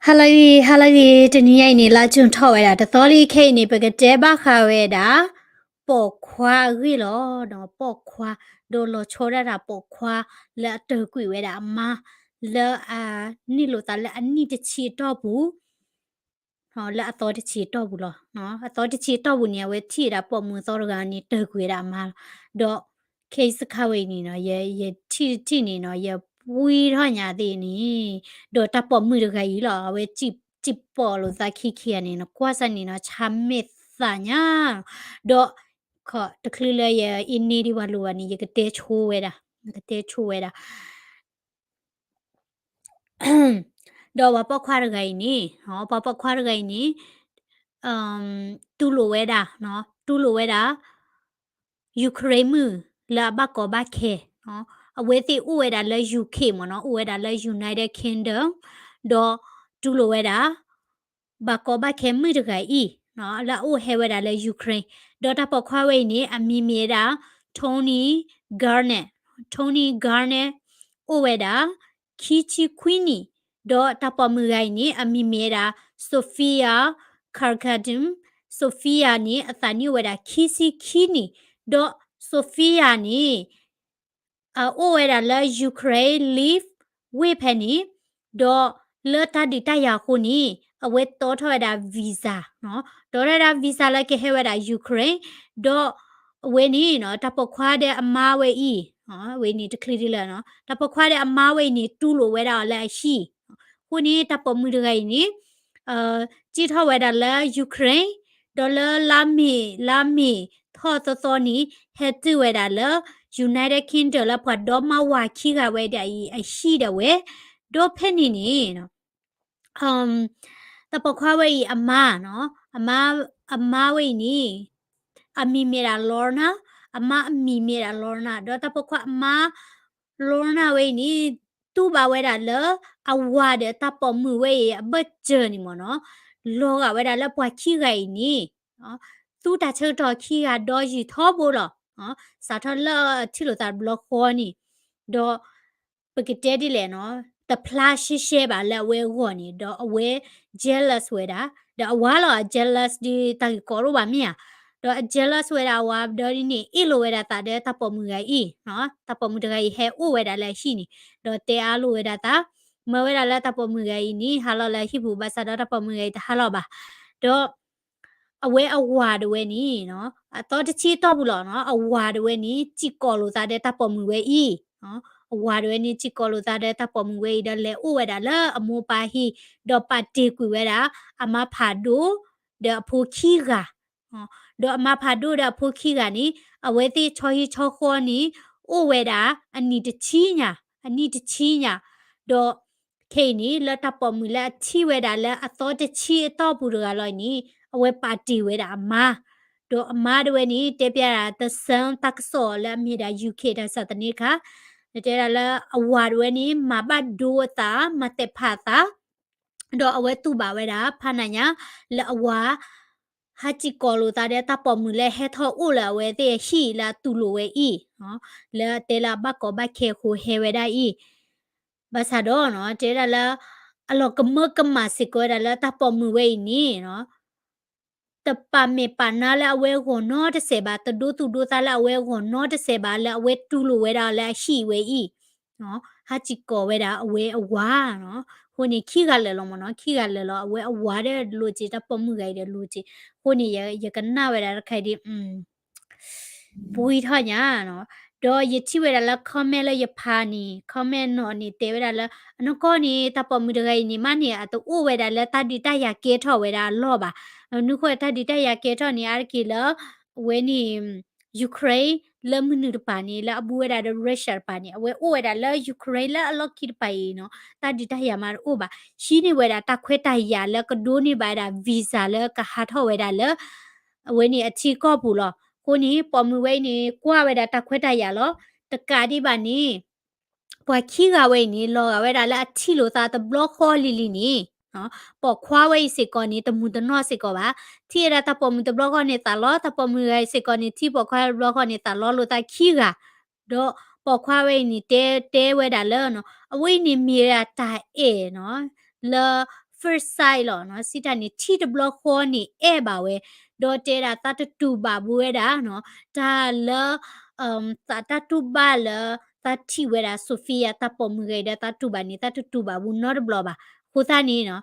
ဟါလၢအဂ့ၤ ဟါလၢအဂ့ၤ တနံၤညါအံၤန့ၣ် လါကၠိၣ်ထီၣ်ဝဲဒၣ် တသီလံခဲအံၤန့ၣ် ပကတဲဘၣ်ဃးဝဲဒၣ် ပိာ်ခွါအဂ့ၢ်လီၤ. ပိာ်ခွါ ဒီးလီၤဆီဒၣ်တၢ်ပိာ်ခွါ လၢအတၢၢ်ကွံာ်ဝဲဒၣ်အမါ လၢအန့ၢ်လိာ်သးလၢအနံၣ်တဆံအတီၢ်ပူၤ လၢအသီတဆံအတီၢ်ပူၤလီၤ. အသီတဆံအတီၢ်ပူၤန့ၣ် အဝဲထံၣ်ဝဲဒၣ်ပိာ်မုၣ်အသီတဂၤန့ၣ် တၢၢ်ကွံာ်ဝဲဒၣ်အမါလီၤ. ဒီး case တခါဝဲအံၤန့ၣ်နီၤ ယ ယထံၣ်တထံၣ်န့ၣ်နီၤ ယပှံထီၣ်ညါသ့ၣ်န့ၣ် ဒီးတၢ်ပိာ်မုၣ်တဂၤအံၤလီၤ အဝဲစံၣ်ပိာ်လိာ်သးခံခံဂၤန့ၣ်နီၤ ကွၢ်စၢ်န့ၣ်နီၤ ဆါမဲာ်သးညါ ဒီး ခီ တချုးလၢယအ့န့ၢ်ဒံးပှၤလိၤဘၣ်န့ၣ် ယကတဲဆိဝဲဒၣ် ယကတဲဆိဝဲဒၣ် ဒီးပှၤပိာ်ခွါတဂၤအံၤန့ၣ် ပှၤပိာ်ခွါတဂၤအံၤန့ၣ် တူၢ်လိာ်ဝဲဒၣ် တူၢ်လိာ်ဝဲဒၣ် Ukraine မုၣ်လၢအဘၣ်ကီဘၣ်ခဲ အဝဲသ့ၣ်အိၣ်ဝဲဒၣ်လၢ UK မ့ၢ်နီၤ အိၣ်ဝဲဒၣ်လၢ United Kingdom ဒီးတူၢ်လိာ်ဝဲဒၣ် ဘၣ်ကီဘၣ်ခဲမုၣ်တဂၤအံၤ လၢအအိၣ်ဟဲဝဲဒၣ်လၢ Ukraine ဒီးတၢ်ပိာ်ခွါဝဲအံၤန့ၣ် အမံၤမ့ၢ်ဝဲဒၣ် Tony Garnett Tony Garnett အိၣ်ဝဲဒၣ် ခံဆံခွံနံၣ် ဒီးတၢ်ပိာ်မုၣ်တဂၤအံၤန့ၣ် အမံၤမ့ၢ်ဝဲဒၣ် Sofia Karkadin Sofia န့ၣ် အသးနံၣ်အိၣ်ဝဲဒၣ်ခံဆံခံနံၣ် ဒီး Sofia န့ၣ် အအိၣ်ဝဲဒၣ်လၢ Ukraine Lviv ဝ့ၢ်ဖဲန့ၣ် ဒီးလၢတၢ်ဒုးတၢ်ယၤအဃိန့ၣ် အဝဲတီထီၣ်ဝဲဒၣ် visa တီထီၣ်ဝဲဒၣ် visa လၢကဟဲဝဲဒၣ် Ukraine ဒီးအဝဲန့ၣ် တၢ်ပိာ်ခွါဒီးအမါဝဲအံၤ ဝဲန့ၣ်တချုးဒံးလၢ တၢ်ပိာ်ခွါဒီးအမါဝဲအံၤန့ၣ် တူၢ်လိာ်ဝဲဒၣ်အီၤလၢအဟံၣ် အဃိန့ၣ် တၢ်ပိာ်မုၣ်တဂၤအံၤန့ၣ် စံၣ်ထီၣ်ဝဲဒၣ်လၢ Ukraine ဒီးလၢလါမ့ၤ လါမ့ၤထီၣ်သီသီန့ၣ် ဟဲတုၤဝဲဒၣ်လၢ United Kingdom လၢပှၤဒီမါဝၤခံဂၤဝဲဒၣ်အံၤအဟံၣ်ဒၣ်ဝဲ ဒီးဖဲန့ၣ်န့ၣ် တၢ်ပိာ်ခွါဝဲအံၤအမါ အမါ အမါဝဲအံၤန့ၣ် အမံၤမ့ၢ်ဒၣ် Lorna အမါအမံၤမ့ၢ်ဒၣ် Lorna ဒီးတၢ်ပိာ်ခွါအမါ Lorna ဝဲအံၤန့ၣ် တူၢ်ဘၣ်ဝဲဒၣ်လၢ အဝၤဒီးတၢ်ပိာ်မုၣ်ဝဲအံၤအဘၢၣ်စၢၤန့ၣ်မ့ၢ်နီၤ လီၤဂာ်ဝဲဒၣ်လၢပှၤခံဂၤအံၤန့ၣ် သူတၢ်ဆၢကတီၢ်ခံဂၤဒီးယံာ်ထီဘိလီၤ. စးထီၣ်လၢအထံၣ်လိာ်သးတဘျီဃီန့ၣ် ဒီး ပကတဲဒ်လဲၣ်နီၤ တဖျါရှဲရှဲဘၣ်လၢအဝဲအဂီၢ်န့ၣ် ဒီးအဝဲ jealous ဝဲဒၣ် ဒီးအဝၤလီၤ အ jealous ဒ်တၢ်ဂ့ၢ်ကီတအိၣ်ဘၣ်မ့ၢ်ဧါ ဒီးအ jealous ဝဲဒၣ်အဝၤဒီးဒ်န့ၣ် အ့ၣ်လိာ်ဝဲဒၣ်သးဒီးတၢ်ပိာ်မုၣ်တဂၤအံၤ တၢ်ပိာ်မုၣ်တဂၤအံၤဟဲအိၣ်ဝဲဒၣ်လၢအဟံၣ်န့ၣ် ဒီးတဲအါလိာ်ဝဲဒၣ်သး မၢဝဲဒၣ်လၢတၢ်ပိာ်မုၣ်တဂၤအံၤန့ၣ် ဟးလီၤလၢအဟံၣ်ပူၤ ဘၣ်ဆၣ်ဒီးတၢ်ပိာ်မုၣ်တဂၤအံၤတဟးလီၤဘၣ် ဒီး အဝဲအဝၤတဝဲန့ၣ် အသီတဆံတီၢ်ပူၤလီၤနီၤ အဝၤတဝဲန့ၣ် စံၣ်ကိးလိာ်သးဒီးတၢ်ပိာ်မုၣ်ဝဲအံၤ အဝၤတဝဲန့ၣ် စံၣ်ကိးလိာ်သးဒီးတၢ်ပိာ်မုၣ်ဝဲအံၤ ဒီးလဲၤအိၣ်ဝဲဒၣ်လၢအမိၢ်ပၢ်ဟံၣ် ဒီးပာ်တ့ၢ်ကွံာ်ဝဲဒၣ် အမါဖးဒိၣ် ဒီးအဖိခံဂၤ ဒီးအမါဖးဒိၣ်ဒီးအဖိခံဂၤန့ၣ် အဝဲသ့ၣ်ဆီဟံၣ်ဆီဃီန့ၣ် အိၣ်ဝဲဒၣ် အနံၣ်တဆံညါ အနံၣ်တဆံညါ ဒီး ခဲအံၤန့ၣ် လၢတၢ်ပိာ်မုၣ်လၢအထံၣ်ဝဲဒၣ်လၢအသီတဆံအတီၢ်ပူၤတဂၤလီၤအံၤန့ၣ် အဝဲပာ်တ့ၢ်ဝဲဒၣ်အမါ ဒီးအမါတဝဲန့ၣ် တဲပျဲဒၣ် တဆၢတၢ်ကစီၣ်လၢအမ့ၢ်ဒၣ် UK တၢ်ကစီၣ်သန့တခါ တဲဒၣ်လၢအဝၤတဝဲန့ၣ် မၤဘၣ်ဒိအသး မၤသဲးဖးအသး ဒီးအဝဲတူၢ်ဘၣ်ဝဲဒၣ် ဖးနၤညါ လၢအဝၤ ဟးစံၣ်ကိးလိာ်သးဒီးတၢ်ပိာ်မုၣ်လၢဟဲထီၣ်အိၣ်လၢအဝဲသ့ၣ်အဟံၣ်လၢအတူၢ်လိာ်ဝဲအံၤ လၢတဲလၢအဘၣ်ကီဘၣ်ခဲအဃိဟဲဝဲဒၣ်အံၤ ဘၣ်ဆၣ်ဒီး တဲဝဲဒၣ်လၢ အလီၤကမၢကမၣ်စ့ၢ်ကီးဝဲဒၣ်လၢတၢ်ပိာ်မုၣ်ဝဲအံၤန့ၣ် တပာ်မဲာ်ပာ်နါလၢအဝဲအဂီၢ်နီတစဲးဘၣ် တဒိသူၣ်ဒိသးလၢအဝဲအဂီၢ်နီတစဲးဘၣ် လၢအဝဲတူၢ်လိာ်ဝဲဒၣ်လၢအဟံၣ်ဝဲအံၤ ဟးစံၣ်ကိးဝဲဒၣ်အဝဲအဝၤ အဃိန့ၣ် ခံဂၤလၢာ်လီၤမ့ၢ်နီၤ ခံဂၤလၢာ်လီၤ အဝဲအဝၤဒီးလိၤစ့ တၢ်ပိာ်မုၣ်ဂၤအံၤဒီးလိၤစ့ အဃိန့ၣ် ယကနၣ်ဝဲဒၣ်တခါအံၤဒ် ပှံထီၣ်ညါ ဒီးယထံၣ်ဝဲဒၣ်လၢ comment လၢယဖးန့ၣ် comment နီၤန့ၣ် တဲဝဲဒၣ်လၢ အနီၢ်ကီၢ်န့ၣ် တၢ်ပိာ်မုၣ်တဂၤအံၤန့ၣ် မ့ၢ်န့ၣ် အတအိၣ်ဝဲဒၣ်လၢတၢ်ဒုးတၢ်ယၤကဲထီၣ်ဝဲဒၣ်အလီၢ်ဘၣ်. နုဃိတၢ်ဒုးတၢ်ယၤကဲထီၣ်န့ၣ် အါတက့ၢ်လၢ အဝဲန့ၣ် Ukraine လၢမနုၤတပၤန့ၣ် လၢအဘူးဝဲဒၣ်ဒီး Russia တပၤန့ၣ် အဝဲအိၣ်ဝဲဒၣ်လၢ Ukraine လၢအလီၢ်ခံတပၤအံၤနီၤ တၢ်ဒုးတၢ်ယၤမးတအိၣ်ဘၣ်. ဟံးန့ၢ်ဝဲဒၣ်တၢ်ခွဲးတၢ်ယာ်လၢကဒိးန့ၢ်ဘၣ်ဝဲဒၣ် visa လၢကဟးထီၣ်ဝဲဒၣ်လၢ အဝဲန့ၣ်အထံကီၢ်ပူၤလီၤ. အဃိန့ၣ် ပိာ်မုၣ်ဝဲအံၤန့ၣ် ကွၢ်ဝဲဒၣ်တၢ်ခွဲးတၢ်ယာ်လီၤ. တကးဒံးဘၣ်န့ၣ် ပှၤခံဂၤဝဲအံၤန့ၣ် လီၤဂာ်ဝဲဒၣ်လၢအထံၣ်လိာ်သးတဘျီဃီလံၤလံၤန့ၣ် ပိာ်ခွါဝဲအံၤစ့ၢ်ကီးန့ၣ် တမုာ်တနီၢ်စ့ၢ်ကီးဘၣ်. ထံၣ်ဝဲဒၣ်တၢ်ပိာ်မုၣ်တဘျီဃီန့ၣ်သးလီ, တၢ်ပိာ်မုၣ်ဂၤအံၤစ့ၢ်ကီးန့ၣ် ထံၣ်ပိာ်ခွါတဘျီဃီန့ၣ် သးလီလိာ်သးခံဂၤ ဒီးပိာ်ခွါဝဲအံၤန့ၣ် တဲ တဲဝဲဒၣ်လၢ အဝဲအံၤန့ၣ်မ့ၢ်ဝဲဒၣ်တၢ်အဲၣ်နီၤ လၢ first sight လီၤနီၤ, စံးတၢ်န့ၣ် ထံၣ်တဘျီဃီန့ၣ် အဲၣ်ဘၣ်ဝဲ, ဒီးတဲဒၣ်သးတတူၢ်ဘၣ်ဘူးဝဲဒၣ်နီၤ, တၢ်လၢ သးတၢ်တူၢ်ဘၣ်လၢ သးထံၣ်ဝဲဒၣ် Sophia တၢ်ပိာ်မုၣ်ဂ့ၤဒီးသးတူၢ်ဘၣ်န့ၣ် သးတတူၢ်ဘၣ်ဘူးနီတဘျီဘၣ်. အဃိသတးန့ၣ်နီၤ,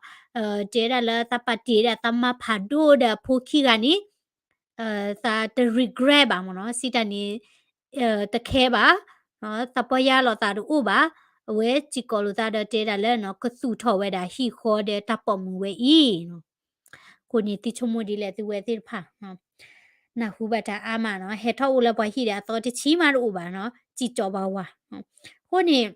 တဲဒၣ်လၢသးပာ်တ့ၢ်ဒၣ်သးမါဖးဒိၣ်ဒီးအဖိခံဂၤန့ၣ် သးတ regret ဘၣ်မ့ၢ်နီၤ, စံးတၢ်န့ၣ် တခဲဘၣ်, သးပီၢ်ယၢ်လီၤသးတအိၣ်ဘၣ်, အဝဲစံးကိးလိာ်သးဒီးတဲဒၣ်လၢနီၤ ကသူၣ်ထီၣ်ဝဲဒၣ်ဟံၣ်ဃီဒီးတၢ်ပိာ်မုၣ်ဝဲအံၤနီၤ. အဃိန့ၣ် သုဆိကမိၣ်ဒ်လဲၣ်သုဝဲသ့ၣ်တဖၣ် နၢ်ဟူဘၣ်တၢ်အါမးနီၤ, ဟဲထီၣ်အိၣ်လၢပှၤဟံၣ်ဒီးအသီတဆံမးတအိၣ်ဘၣ်နီၤ, စံၣ်ကၠီၤပှၤဝၤ. အဃိန့ၣ်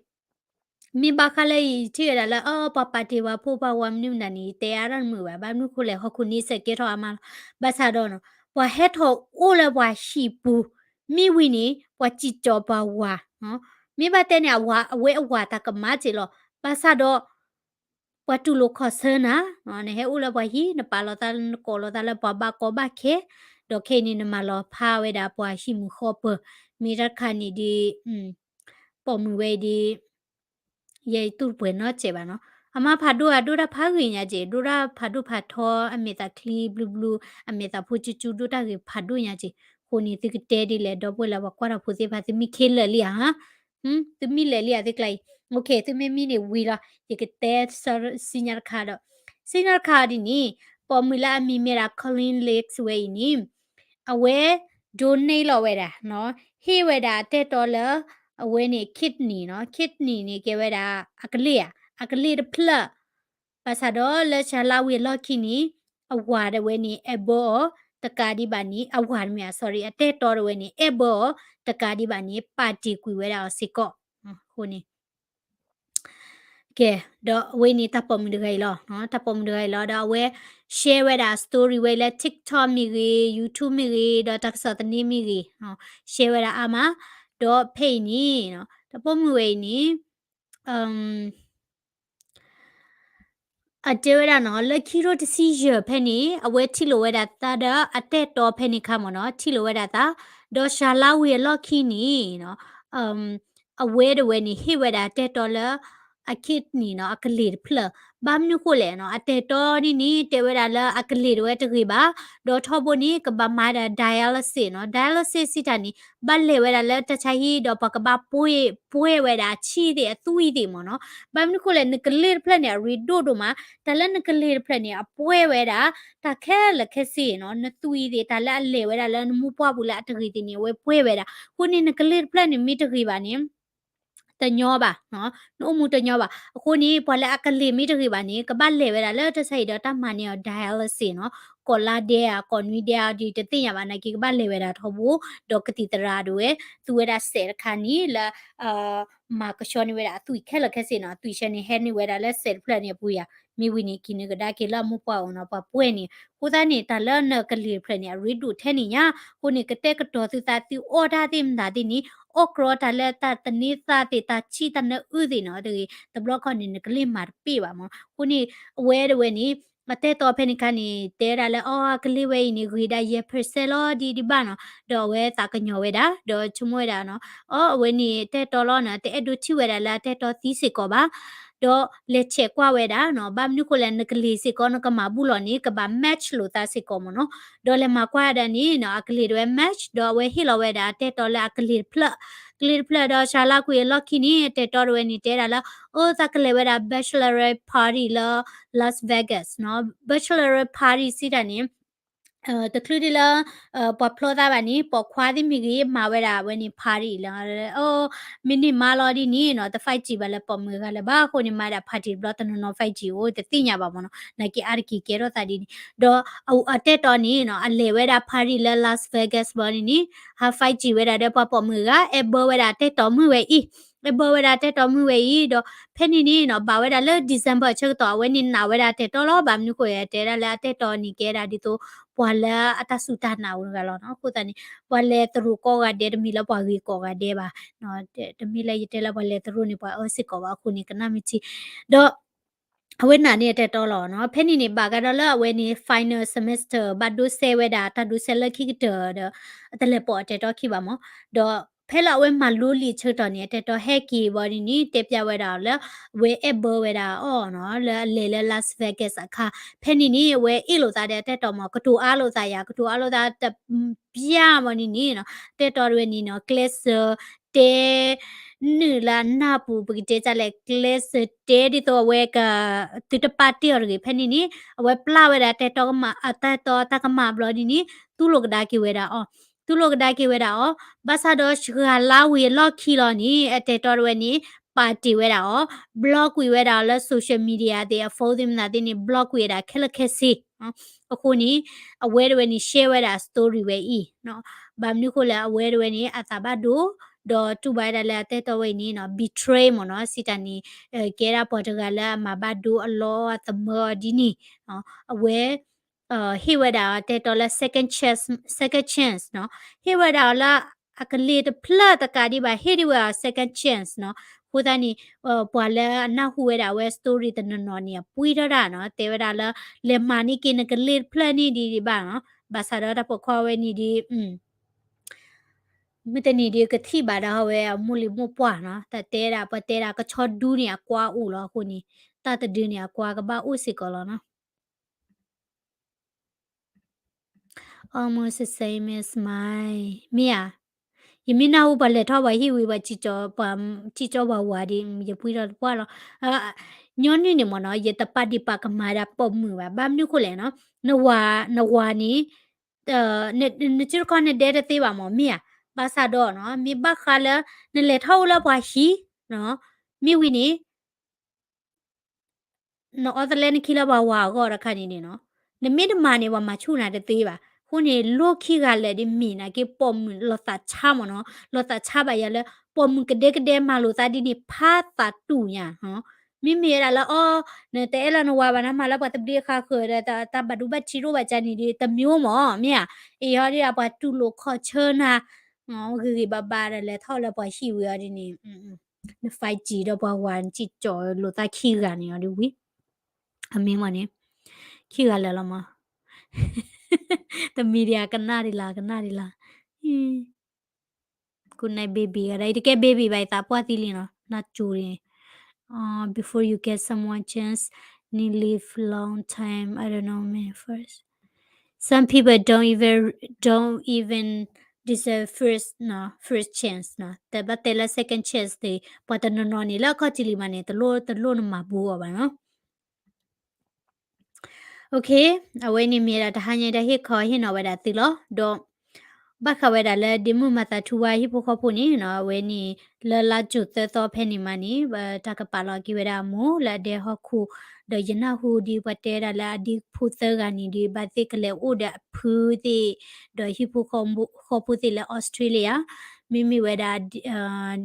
မ့ၢ်ဘၣ်ဃးလၢယထံၣ်ဝဲဒၣ်လၢ အ ပှၤပာ်တ့ၢ်ပှၤဖိပှၤဝၤမနုၤမတၤန့ၣ် ယတဲအါတၢ်တမုာ်ဘၣ်, ဘၣ်မနုၤဃိလဲၣ် ဟီၣ်ခိၣ်န့ဆၢၣ်ကဲထီၣ်အါမးလီၤ. ဘၣ်ဆၣ်ဒီးနီၤ ပှၤဟဲထီၣ်အိၣ်လၢပှၤဟံၣ်ပူၤ မ့ၢ်ဝံၤန့ၣ် ပှၤစံၣ်ကၠီၤပှၤဝၤ, မ့ၢ်ဘၣ်တဲန့ၣ် အဝဲအဝၤတၢ်ကမၣ်က့ၤလီၤ. ဘၣ်ဆၣ်ဒီး ပှၤတူၢ်လိာ်ခီၣ်ဆၢနၤ, နဟဲအိၣ်လၢပှၤဟံၣ် နပာ်လီၤသး နကိးလီၤသးလၢပှၤဘၣ်ကီဘၣ်ခဲ, ဒီးခဲအံၤန့ၣ် နမၤလီၤဖးဝဲဒၣ်ပှၤဟံၣ်မုၢ်ဃီပၢၤ, မ့ၢ်တၢ်တခါန့ၣ်ဒ် ပိာ်မုၣ်ဝဲအံၤဒ် ယဲယတူၢ်တပှဲၤနီတစဲးဘၣ်နီၤ, အမါဖးဒိၣ်အဒိၣ်တၢ်ဖးဂ့ၤညါက့ၤ, ဒိၣ်တၢ်ဖးဒိၣ်ဖးထီ အမဲာ်သးချံဘျုးဘျုး, အမဲာ်သးဖိကၠူကၠူ ဒိၣ်တၢ်ဂ့ၤဖးဒိၣ်ညါက့ၤ. အဃိန့ၣ် သုကတဲဒ်လဲၣ် ဒီပုၢ်ဝဲၢ်လၢပှၤကွၢ်တၢ်ဖိသ့ၣ်တဖၣ် သုမ့ၢ်ခဲလၢာ်လံဧါ သုမ့ၢ်လဲၤလံဧါသုကျါအံၤ, အ သုမ့ၢ်မံန့ၣ်ဝံၤလီၤ, ယကတဲစံးညါတခါဒီး, စံးညါတခါဒ်န့ၣ်, ပိာ်မုၣ်လၢအမံၤမ့ၢ်ဒၣ် Colleen Lakes ဝဲအံၤန့ၣ်, အဝဲ donate လီၤဝဲဒၣ်, ဟ့ၣ်ဝဲဒၣ်အတၢ်တီလၢ အဝဲန့ၣ် kidney နီၤ, kidney န့ၣ်ကဲဝဲဒၣ် အကလ့ၢ်ဧါ, အကလ့ၢ်တဖျၢၣ်, ဘၣ်ဆၣ်ဒီးလၢစှၤလါဝံၤအလီၢ်ခံန့ၣ်, အဝၤဒၣ်ဝဲန့ၣ် အဲၣ်ဘၢအီၤ တကးဒံးဘၣ်န့ၣ်, အဝၤတမ့ၢ် sorry အတၢ်တီတဝဲန့ၣ် အဲၣ်ဘၢအီၤ တကးဒံးဘၣ်န့ၣ် ပာ်တ့ၢ်ကွံာ်ဝဲဒၣ်အီၤစ့ၢ်ကီး, အဃိန့ၣ် ကဲ, ဒီးအဝဲန့ၣ်တၢ်ပိာ်မုၣ်တဂၤအံၤလီၤ, တၢ်ပိာ်မုၣ်တဂၤအံၤလီၤ, ဒီးအဝဲ share ဝဲဒၣ်အ story ဝဲလၢ TikTok မ့ၢ်ဂ့ၤ, YouTube မ့ၢ်ဂ့ၤ, ဒီးတၢ်ကစီၣ်သန့မ့ၢ်ဂ့ၤ, share ဝဲဒၣ်အါမး, ဒီးဖဲအံၤန့ၣ်, တၢ်ပိာ်မုၣ်ဝဲအံၤန့ၣ် အတဲဝဲဒၣ်နီၤ, လၢခံထိတဆံယဲၢ်ဖဲန့ၣ် အဝဲထံၣ်လိာ်ဝဲဒၣ်သးဒီးအတၢ်တီဖဲန့ၣ်ခါမ့ၢ်နီၤ, ထံၣ်လိာ်ဝဲဒၣ်သး, ဒီးစှၤလါဝံၤအလီၢ်ခံန့ၣ် အဝဲဒၣ်ဝဲန့ၣ် ဟ့ၣ်ဝဲဒၣ်အတၢ်တီလၢ အ kidney နီၤ, အကလ့ၢ်တဖျၢၣ်, ဘၣ်မနုၤဃိလဲၣ်နီၤ, အတၢ်တီန့ၣ်န့ၣ် တဲဝဲဒၣ်လၢအကလ့ၢ်တဝဲတဂ့ၤဘၣ်, ဒီးထီဘိန့ၣ် ကဘၣ်မၤဒၣ် dialysis နီၤ, dialysis စံးတၢ်န့ၣ် ဘၣ်လဲၤဝဲဒၣ်လၢတၢ်ဆါဟံၣ် ဒီးပှၤကဘၣ်ပှဲၢ်ဝဲဒၣ်အဆံၣ်သ့ၣ်အသွံၣ်သ့ၣ်မ့ၢ်နီၤ, ဘၣ်မနုၤဃိလဲၣ် နကလ့ၢ်တဖျၢၣ်န့ၣ် အရ့ဒိၣ်ဒိၣ်မး, တၢ်လၢနကလ့ၢ်တဖျၢၣ်န့ၣ် အပှဲၢ်ဝဲဒၣ် တၢ်ခဲလၢာ်ခဲဆ့နီၤ, နသွံၣ်သ့ၣ် တၢ်လၢအလဲၤဝဲဒၣ်လၢနမိၢ်ပှၢ်ပူၤလၢအတဂ့ၤသ့ၣ်န့ၣ် အဝဲပှဲၢ်ဝဲဒၣ်, အဃိန့ၣ် နကလ့ၢ်တဖျၢၣ်န့ၣ်မ့ၢ်တဂ့ၤဘၣ်န့ၣ် တညီဘၣ်, နအိၣ်မူတညီဘၣ်, အဃိန့ၣ် ပှၤလၢအကလ့ၢ်မ့ၢ်တဂ့ၤဘၣ်န့ၣ် ကဘၣ်လဲၤဝဲဒၣ်လၢတၢ်ဆါဟံၣ်ဒီးတၢ်မၤန့ၢ်အီၤ dialysis နီၤ, ကိးလါဒဲဧါ ကိးနွံဒဲဧါ ဒ်တသ့ၣ်ညါဘၣ်နာ်က့ ကဘၣ်လဲၤဝဲဒၣ်ထီဘိ, ဒီးကသံၣ်သရၣ်ဒၣ်ဝဲ သူဝဲဒၣ်စဲးတခါန့ၣ်လၢ မၤကဆှီန့ၢ်ဝဲဒၣ်အသွံၣ်ခဲလၢာ်ခဲဆ့နီၤ, အသွံၣ်ဆဲန့ၣ် ဟဲန့ၢ်ဝဲဒၣ်လၢစဲးတဖျၢၣ်န့ၣ်အပူၤယၤ, မ့ၢ်ဝံၤန့ၣ် ကံၤနုာ်ကဒါက့ၤလၢအမိၢ်ပှၢ်အအိၣ်နီၤ, ပှၤပှဲၢ်န့ၣ်, အဃိသတးန့ၣ် တၢ်လၢနကလ့ၢ်တဖျၢၣ်န့ၣ် အရ့ဒိၣ်ထဲန့ၣ်ညါ, အဃိန့ၣ် ကတဲာ်ကတီၤသုသး သုအီၣ်တၢ်သ့ၣ်မတၤသ့ၣ်န့ၣ်, အီၣ်ကြီတၢ်လၢတၢ်သန့ၤသးသ့ၣ် တၢ်ဆံၣ်တၢ်နၢအုၣ်သ့ၣ်နီၤ, တဂ့ၤ တဘျီခီန့ၣ် နကလ့ၢ်မၤတပ့ၢ်ဘၣ်မ့ၢ်, အဃိန့ၣ် အဝဲဒၣ်ဝဲန့ၣ် အတၢ်တီဖဲန့ၣ်ခါန့ၣ် တဲဝဲဒၣ်လၢ အီ ကလ့ၢ်ဝဲအံၤန့ၣ် ဂ့ၤဒၣ်ယဲၢ် percent လီၤ ဒ်ဒ်ဘၣ်နီၤ, ဒီးအဝဲသးကညီၤဝဲဒၣ် ဒီးဆိကမိၣ်ဝဲဒၣ်နီၤ, အီ အဝဲန့ၣ် တၢ်တီလီၤနီၤ, တအဲၣ်ဒိးထံၣ်ဝဲဒၣ်လၢအတၢ်တီသံစ့ၢ်ကီးဘၣ်, ဒီးလဲၤဆဲးကွၢ်ဝဲဒၣ်နီၤ, ဘၣ်မနုၤဃိလဲၣ် နကလ့ၢ်စ့ၢ်ကီး နကမၤဘူၣ်လီၤန့ၣ် ကဘၣ် match လိာ်သးစ့ၢ်ကီးမ့ၢ်နီၤ, ဒီးလဲၤမၤကွၢ်ဒၣ်န့ၣ်နီၤ, အကလ့ၢ်ဒၣ်ဝဲ match ဒီးအဝဲဟ့ၣ်လီၤဝဲဒၣ်အတၢ်တီလၢအကလ့ၢ်တဖျၢၣ်, ကလ့ၢ်တဖျၢၣ်ဒီး စှၤလါကွံာ်အလီၢ်ခံန့ၣ် အတၢ်တီဒၣ်ဝဲန့ၣ် တဲဒၣ်လၢ အီ သးကလဲၤဝဲဒၣ် bachelorette party လၢ Las Vegas နီၤ, bachelorette party စံးတၢ်န့ၣ် တချုးဒ်လၢ ပှၤဖျီသးဘၣ်န့ၣ် ပိာ်ခွါသ့ၣ်မ့ၢ်ဂ့ၤ မၤဝဲဒၣ်ဝဲန့ၣ် party လၢ မ့ၢ်န့ၢ်မါလီၤဒ်န့ၣ်နီၤ, တ five G ဘၣ်လၢပိာ်မုၣ်ဂၤလၢၤဘၣ်, အဃိန့ၣ် မၤဒၣ် party တဘျီတနီၤနီၤ five G အိၣ် တသ့ၣ်ညါဘၣ်မ့ၢ်နီၤ, နာ်က့အါတက့ၢ်ကဲထီၣ်သးဒ်န့ၣ်, ဒီးအတၢ်တီန့ၣ်နီၤ အလဲၤဝဲဒၣ် party လၢ Las Vegas ဘၣ်န့ၣ်န့ၣ် ဟး five G ဝဲဒၣ်ဒီးပှၤပိာ်မုၣ်ဂၤ အဲၣ်ဘၢဝဲဒၣ်တၢ်တီမုၣ်ဝဲအံၤ, အဲၣ်ဘၢဝဲဒၣ်တၢ်တီမုၣ်ဝဲအံၤ, ဒီးဖဲန့ၣ်န့ၣ်နီၤ ဘၣ်ဝဲဒၣ်လၢ December အဆၢကတီၢ် အဝဲန့ၣ်နာ်ဝဲဒၣ်တၢ်တီလီၤ, ဘၣ်မနုၤဃိ တဲဒၣ်လၢအတၢ်တီန့ၣ် ကဲဒၣ်ဒ်သိး ပှၤလၢအတၢ်စူၢ်တၢ်နာ်အိၣ်တဂၤလီၤနီၤ, အဃိသတးန့ၣ် ပှၤလဲၤသရိာ်ကိးဂၤဒဲး တမ့ၢ်လၢပှၤဂ့ၤကိးဂၤဒဲးဘၣ်, တမ့ၢ်လၢယတဲလၢပှၤလဲၤသရိာ်န့ၣ် ပှၤအၢစ့ၢ်ကီးဘၣ်, အဃိန့ၣ် ကနၣ်မ့ၢ်ထံ, ဒီး အဝဲနာ်န့ၢ်အတၢ်တီလီၤနီၤ, ဖဲန့ၣ်န့ၣ် ဘၣ်ဃးဒီးလၢအဝဲန့ၣ် final semester ဘၣ်ဒိးစဲးဝဲဒၣ် တၢ်ဒိးစဲးလၢခံကတၢၢ်ဒီး အတလဲၤပိာ်အတၢ်တီခံဘၣ်မ့ၢ်, ဒီး ဖဲလၢအဝဲမၤလိလံာ်ဆၢကတီၢ်န့ၣ် အတဲတီဟဲက့ၤဘၣ်ဒ်န့ၣ် တဲပျးဝဲဒၣ်အီၤလၢ အဝဲအဲၣ်ဘၢဝဲဒၣ်အီၤနီၤ လၢအလဲၤလၢ Las Vegas အခါ ဖဲန့ၣ်န့ၣ် အဝဲအ့ၣ်လိာ်သးဒီးအတဲတီမး ကတိၤအါလိာ်သးယၤ ကတိၤအါလိာ်သးတပျၢ်ဘၣ်ဒ်န့ၣ်နီၤ တဲတီတဝဲန့ၣ်နီၤ ကျဲးစၢးတဲ နုာ်လၢအနၢ်ပူၤ ပကတဲဒ်လဲၣ် ကျဲးစၢးတဲဒ်သိးအဝဲက သုတပာ်တ့ၢ်အီၤတဂ့ၤ ဖဲန့ၣ်န့ၣ် အဝဲပျၢ်ဝဲဒၣ်တဲတီကမၣ် အတဲတီတၢ်ကမၣ်ဘျီဒ်န့ၣ် သူၣ်လိာ်ကဒါက့ၤဝဲဒၣ်အီၤ သူၣ်လိာ်ကဒါက့ၤဝဲဒၣ်အီၤ ဘၣ်ဆၣ်ဒီးစှၤလါဝံၤအလီၢ်ခံလီၤန့ၣ် အတဲတီတဝဲန့ၣ် ပာ်တ့ၢ်ဝဲဒၣ်အီၤ block ကွံာ်ဝဲဒၣ်အီၤလၢ social media သ့ၣ် အ phone သ့ၣ်မနုၤသ့ၣ်န့ၣ် block ကွံာ်ဝဲဒၣ်ခဲလၢာ်ခဲဆ့ အဃိန့ၣ် အဝဲတဝဲန့ၣ် share ဝဲဒၣ် story ဝဲအံၤ ဘၣ်မနုၤဃိလဲၣ် အဝဲတဝဲန့ၣ် အသးဘၣ်ဒိ ဒီးတူၢ်ဘၣ်ဝဲဒၣ်လၢအတဲတီဝဲအံၤန့ၣ်နီၤ betray မ့ၢ်နီၤ စံးတၢ်န့ၣ် ကဲဒၣ်ပှၤတဂၤလၢအမၤဘၣ်ဒိအလီအသမၢအီၤဒ်န့ၣ် အဝဲ ဟ့ၣ်ဝဲဒၣ်အီၤတဲတီလၢ second chance, second chance နီၤ ဟ့ၣ်ဝဲဒၣ်အီၤလၢ အကလ့ၤတဖျၢၣ်တကးဒံးဘၣ် ဟ့ၣ်ဒံးဝဲအီၤ second chance နီၤ အဃိသတးန့ၣ် ပှၤလၢအနၢ်ဟူဝဲဒၣ်အဝဲ story တနီၤနီၤန့ၣ် အပှံထီၣ်တၢ်နီၤ တဲဝဲဒၣ်လၢ လဲၤမၤန့ၢ်က့ၤနကလ့ၤတဖျၢၣ်န့ၣ်ဒ်ဒံးဘၣ်နီၤ ဘၣ်ဆၣ်ဒီးတၢ်ပိာ်ခွါဝဲန့ၣ်ဒ် မုၢ်တနံၤဒ်ကထံၣ်ဘၣ်ဒီးဟီဝဲအမိၢ်လံၤမိၢ်ပှၢ်နီၤ တၢ်တဲဒၣ် ပှၤတဲဒၣ် ကဆီဒူန့ၣ်အကွါအိၣ်လီၤအဃိန့ၣ် တၢ်တဒုန့ၣ်အကွါကဘၣ်အိၣ်စ့ၢ်ကီးလီၤနီၤ Almost the same as mine မ့ၢ်ဧါ ယမ့ၢ်နၢ်ဟူပှၤလဲၤထီၣ်ပှၤဟံၣ်ဝံၤ ပှၤစံၣ်ကၠီပှၤစံၣ်ကၠီပှၤဝၤဒီး ယပှံထီၣ်တပှၢ်လီၤ ညီနုၢ်န့ၣ်မ့ၢ်နီၤ ယတပာ်ဒံးပာ်ကမၣ်ဝဲဒၣ်ပိာ်မုၣ်ဘၣ် ဘၣ်မနုၤဃိလဲၣ်နီၤ နဝၤ နဝၤန့ၣ် န နစုတခီနဒဲတသ့ဘၣ်မ့ၢ် မ့ၢ်ဧါ ဘၣ်ဆၣ်ဒီးနီၤ မ့ၢ်ဘၣ်ဃးလၢ နလဲၤထီၣ်အိၣ်လၢပှၤဟံၣ် မ့ၢ်ဝံၤန့ၣ် နအီသလဲနခံလၢပှၤဝၤအဂီၢ်တခါန့ၣ်န့ၣ်နီၤ နမ့ၢ်တမၤန့ၣ် ပှၤမၤဆူၣ်နၤတသ့ဘၣ်. အဃိန့ၣ် လိၣ်ခံဂၤလၢာ်ဒ်မ့ၢ်နာ်က့ ပိာ်မုၣ်လီၤသးဆါမ့ၢ်နီၤ, လီၤသးဆါဘၣ်ယၤလၢ ပိာ်မုၣ်ကဒဲကဒဲမၤလိာ်သးဒ်န့ၣ် ဖးသးတူၢ်ညါ မ့မ့ၢ်ဝဲဒၣ်လၢအီၤ နတအဲၣ်လၢနဝၤဘၣ် နမၤလၢပှၤသဘျ့အခါဃၢၤဒီး တၢ်ဘၣ်ဒိဘၣ်ထံးတအိၣ်ဘၣ်ကန့ၣ်ဒီး တမံၤမ့ၢ် မ့ၢ်ဧါ. အံၤဟီဒ်ပှၤတူၢ်လိာ်ခီၣ်ဆၢနၤ ဂ့ၤဂ့ၤဘၣ်ဘၣ်ဒီး လဲၤထီၣ်လၢပှၤဟံၣ်ဝံၤအီၤဒ်န့ၣ် န five G ဒီးပှၤဝၤ နစံၣ်ကၠီလိာ်သးခံဂၤန့ၣ်အီၤဒ်ဝံၤ အမ့ၢ်မ့ၢ်န့ၣ် ခံဂၤလၢာ်လီၤမး တမံၤဒံး ကနၣ်ဒံးလၢ ကနၣ်ဒံးလၢ Good night baby ဂၤဒၣ် ယတကဲ baby ဘၣ် ယသးပှၢ်သံလံနီၤ နၢ်ကၠိန့ၣ် before you get someone chance need live long time I don't know man first some people don't even don't even deserve first နီၤ first chance နီၤ တဘၣ်တဲလၢ second chance သ့ၣ် ပှၤတနီၤနီၤန့ၣ် လၢအခီၣ်ထံးလံမးန့ၣ် တလိၣ် တလိၣ်နမၤဘူးအီၤဘၣ်နီၤ Okay အဝဲန့ၣ်မ့ၢ်ဒၣ်တဟါညါတၢ်ဟ့ၣ်ခီဟ့ၣ်နီၤဝဲဒၣ်သုလီၤ. ဒီး ဘၣ်ဃးဝဲဒၣ်လၢ ဒ့မုၣ်မၤသးထူဝါဟံၣ်ဖိဃီဖိန့ၣ်နီၤ အဝဲန့ၣ် လၢလါကၠိၤသၢသီဖဲန့ၣ်မးန့ၣ် တၢ်ကပာ်လီၤက့ၤဝဲဒၣ်အမိၢ်လၢအဒဲဟီၣ်ခိၣ် ဒီးယနၢ်ဟူဒ်ပှၤတဲဒၣ်လၢအဒ့ဖိသၢဂၤန့ၣ်ဒီး ဘၣ်သ့ၣ်ကလဲၤအိၣ်ဒီးအဖုသ့ၣ် ဒီးဟံၣ်ဖိဃီဖိသ့ၣ်လၢ Australia မ့မ့ၢ်ဝဲဒၣ်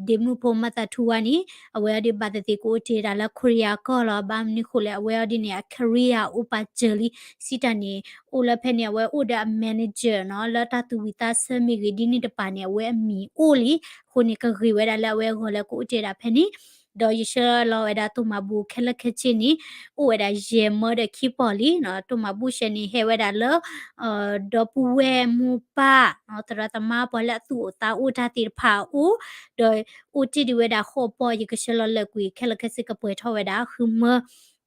ဒ့မုၣ်ဖိမၤသးထူဝါန့ၣ် အဝဲအီၤဒ်ဘၣ်သ့ၣ်သ့ၣ်ကအိၣ်တ့ၢ်ဒၣ်လၢ Korea ကီၢ်လီၤ. ဘၣ်မနုၤဃိလဲၣ် အဝဲအီၤဒ်န့ၣ် အ career အိၣ်ပာ်စၢၤလံ စံးတၢ်န့ၣ် အိၣ်လၢဖဲန့ၣ် အဝဲအိၣ်ဒီးအ manager နီၤ လၢတၢ်သူၣ်ဝံၤသးဆၢမ့ၢ်ဂ့ၤ ဒ်န့ၣ်တပၤန့ၣ် အဝဲအမံၤအိၣ်လံ. အဃိန့ၣ် ကဂ့ၤဝဲဒၣ်လၢအဝဲအဂီၢ်လၢကအိၣ်တ့ၢ်ဒၣ်ဖဲန့ၣ် ဒီးယဆှၢလီၤဝဲဒၣ်တိၢ်မၤဘူၣ်ခဲလၢာ်ခဲဆ့န့ၣ် အိၣ်ဝဲဒၣ်ယဲၢ်မၢဒီးခံပီၢ်လံနီၤ. တိၢ်မၤဘူၣ်ရှဲန့ၣ် ဟဲဝဲဒၣ်လၢ ဒီပုၢ်ဝဲၢ်မိၢ်ပၢ် သရၣ်သမါပှၤလၢအသူၣ်အိၣ်သးအိၣ်တၢ်သ့ၣ်တဖၣ်အအိၣ် ဒီးအိၣ်တ့ၢ်ဒံးဝဲဒၣ်ဃိးပီၢ် ယကဆှၢလီၤလၢာ်ကွံာ်ခဲလၢာ်ခဲဆ့ကပှဲၤထီၣ်ဝဲဒၣ်ဃုမၢ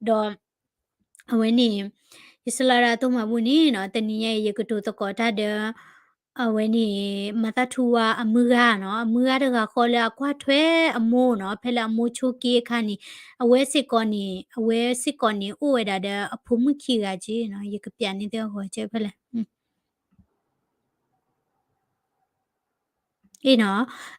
ဒီး အဝဲန့ၣ် ယဆှၢလီၤဒၣ်တိၢ်မၤဘူၣ်န့ၣ်နီၤ တနံၤညါအံၤ ယကတိၤသကိးတၢ်ဒီး အဝဲန့ၣ် မၤသးထူဝါအမုၢ်ဂၤနီၤ အမုၢ်ဂၤတဂၤဃီလၢအကွၢ်ထွဲအမိၢ်နီၤ ဖဲလၢအမိၢ်ဆိးက့အခါန့ၣ် အဝဲစ့ၢ်ကီးန့ၣ် အဝဲစ့ၢ်ကီးန့ၣ် အိၣ်ဝဲဒၣ်ဒီးအဖိမုၣ်ခံဂၤက့နီၤ ယကပျးန့ၢ်သုအဂီၤကဲဖဲလဲၣ် အ့ၣ်နီၤ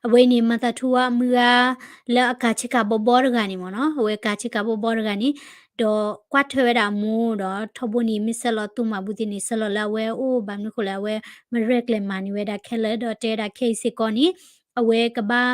အဝဲန့ၣ် မၤသးထူဝါအမုၢ်ဂၤ လၢအကၤဆ့ကၤဘီဘီတဂၤန့ၣ်မ့ၢ်နီၤ အဝဲကၤဆ့ကၤဘီဘီတဂၤန့ၣ် ဒီးကွၢ်ထွဲဝဲဒၣ်အမိၢ်ဒီး ထီဘိန့ၣ် မ့ၢ်ဆှၢလီၤတိၢ်မၤဘူၣ်သ့ၣ်န့ၣ် ဆှၢလီၤလၢအဝဲအိၣ် ဘၣ်မနုၤဃိလဲၣ် အဝဲမရဲၣ်ကျဲၤမၤန့ၢ်ဝဲဒၣ်ခဲလၢာ် ဒီးတဲဝဲဒၣ်ခဲအံၤစ့ၢ်ကီးန့ၣ် အဝဲကဘၣ်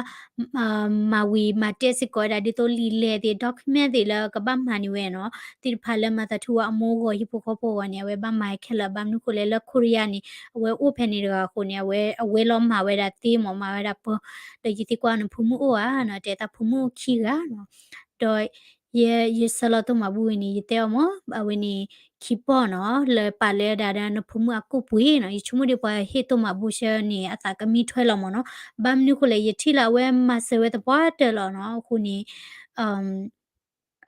မၤဝံၤမၤတဲာ်စ့ၢ်ကီးဝဲဒၣ် ဒ်သိးလံာ်လဲၢ်သ့ၣ် document သ့ၣ်လၢကဘၣ်မၤန့ၢ်ဝဲနီၤ သ့ၣ်တဖၣ်လၢမၤသးထူဝါအမိၢ်ဂီၤဟံၣ်ဖိဃီဖိအဂီၢ်န့ၣ် အဝဲဘၣ်မၤခဲလၢာ် ဘၣ်မနုၤဃိလဲၣ်လၢ Korea န့ၣ် အဝဲအိၣ်ဖဲန့ၣ်တဂၤအဃိန့ၣ် အဝဲ အဝဲလီၤမၤဝဲဒၣ်သ့မ့ၢ် မၤဝဲဒၣ်ပၢ ဒီးယသံကွၢ်နဖိမုၣ်အိၣ်ဧါနီၤ တဲသးဖိမုၣ်အိၣ်ခံဂၤနီၤ ဒီး ယဲ ယဆၢလီၤတိၢ်မၤဘူၣ်ဝဲန့ၣ် ယတဲအီၤမၢ် အဝဲန့ၣ် ခံပီၢ်နီၤ လၢပာ်လၢဒၣ်ဒီးနဖိမုၣ်အကိၣ်ပှ့ၤနီၤ ယဆိကမိၣ်ဒ်ပှၤဟ့ၣ်တိၢ်မၤဘူၣ်ဆၢန့ၣ် အသးကမံထွဲလီၤမၢ်နီၤ. ဘၣ်မနုၤအဃိလဲၣ် ယထံၣ်လၢအဝဲမၤစၢၤဝဲသပှၢ်တၢၢ်လီၤနီၤ အဃိန့ၣ်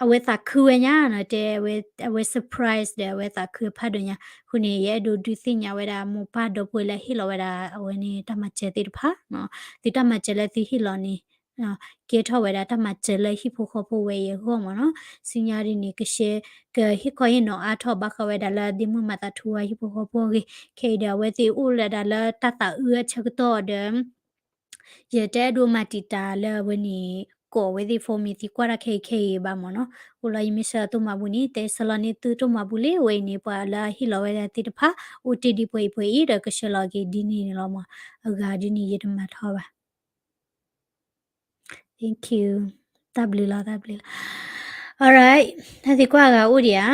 အဝဲသးခုဝဲညါနီၤ တဲအဝဲ အဝဲ surprise ဒီးအဝဲသးခုဖးဒိၣ်ညါ အဃိန့ၣ် ယအဲၣ်ဒိးဒုးသ့ၣ်ညါဝဲဒၣ်မိၢ်ပၢ်ဒီပုၢ်ဝဲၢ်လၢဟ့ၣ်လီၤဝဲဒၣ်အဝဲန့ၣ်တၢ်မၤစၢၤသ့ၣ်တဖၣ်နီၤ သုတၢ်မၤစၢၤလၢသုဟ့ၣ်လီၤန့ၣ် ကဲထီၣ်ဝဲဒၣ်တၢ်မၤစၢၤလၢဟံၣ်ဖိဃီဖိဝဲအံၤအဂီၢ်မၢ်နီၤ. ဆူညါဒ်န့ၣ် ကရှဲ ကဟ့ၣ်ခီဟ့ၣ်နီၤအါထီၣ်ဘၣ်ဃးဝဲဒၣ်လၢဒ့မုၢ်မၤသးထူဝါဟံၣ်ဖိဃီဖိအဂ့ၢ် ခဲအံၤဒီးအဝဲသ့ၣ်အိၣ်လၢဒၣ်လၢတၢ်သးအုးအဆၢကတီၢ်ဒီး ယတအဲၣ်ဒိးမၤတံာ်တာ်လၢအဝဲန့ၣ် ကိးဝဲသ့ၣ် phone မ့ၢ်သံကွၢ်တၢ်ခဲအံၤခဲအံၤဘၣ်မၢ်နီၤ. အိၣ်လီၤယမ့ၢ်ဆၢလီၤတိၢ်မၤဘူၣ်န့ၣ် တဲဆၢလီၤန့ၢ်သုတိၢ်မၤဘူၣ်လံ အဝဲအံၤန့ၣ် ပှၤလၢအဟ့ၣ်လီၤဝဲဒၣ်သ့ၣ်တဖၣ် အိၣ်တ့ၢ်ဒ်ပှဲၤအံၤပှဲၤအံၤဒီးကဆှၢလီၤက့ၤဒ်န့ၣ်န့ၣ်လီၤမၢ်. အဂၤဒ်န့ၣ် ယတမၤထီဘၣ် Thank you တၢ်ဘျုးလီၤ တၢ်ဘျုးလီၤ. Alright တၢ်သံကွၢ်အဂၤအိၣ်ဒံးဧါ.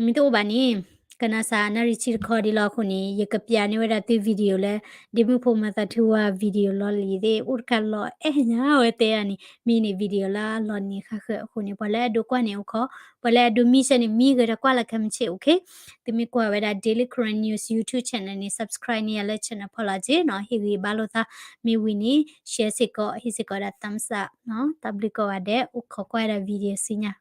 မ့ၢ်တအိၣ်ဘၣ်န့ၣ် ကနၣ်စၢ်နၣ်ရံၣ်ဆံတခီဒ်လီၤအဃိန့ၣ် ယကပျးန့ၢ်ဝဲဒၣ်သု video လၢ ဒ့မုၢ်ဖိမၤသးထူဝါ video လီၤလံၤသ့ၣ် အိၣ်တခါလီၤအဲၣ်ညါဝဲတဲဧါန့ၣ် မ့ၢ်န့ၣ် video လၢအလီၤနံၤဃၣ်ဃၢၤအဃိန့ၣ် ပှၤလၢအဒိးကွၢ်န့ၣ်အိၣ်ခိး ပှၤလၢအဒိးမံဆၢန့ၣ် မံဂ့ၤတၢ်ကွၢ်လၢခဲမုၢ်ဆ့ၣ် okay. သုမ့ၢ်ကွၢ်ဝဲဒၣ် Daily Karen News YouTube channel န့ၣ် subscribe န့ၢ်ယၤလၢ channel ဖီလာ်က့နီၤ ဟ့ၣ်ဂံၢ်ဘါလိာ်သး မ့ၢ်ဝံၤန့ၣ် share စ့ၢ်ကီး ဟ့ၣ်စ့ၢ်ကီးဒၣ် thumbs up နီၤ တၢ်ဘျုးကိးဂၤဒဲး အိၣ်ခိးကွၢ်ဝဲဒၣ် video ဆူညါ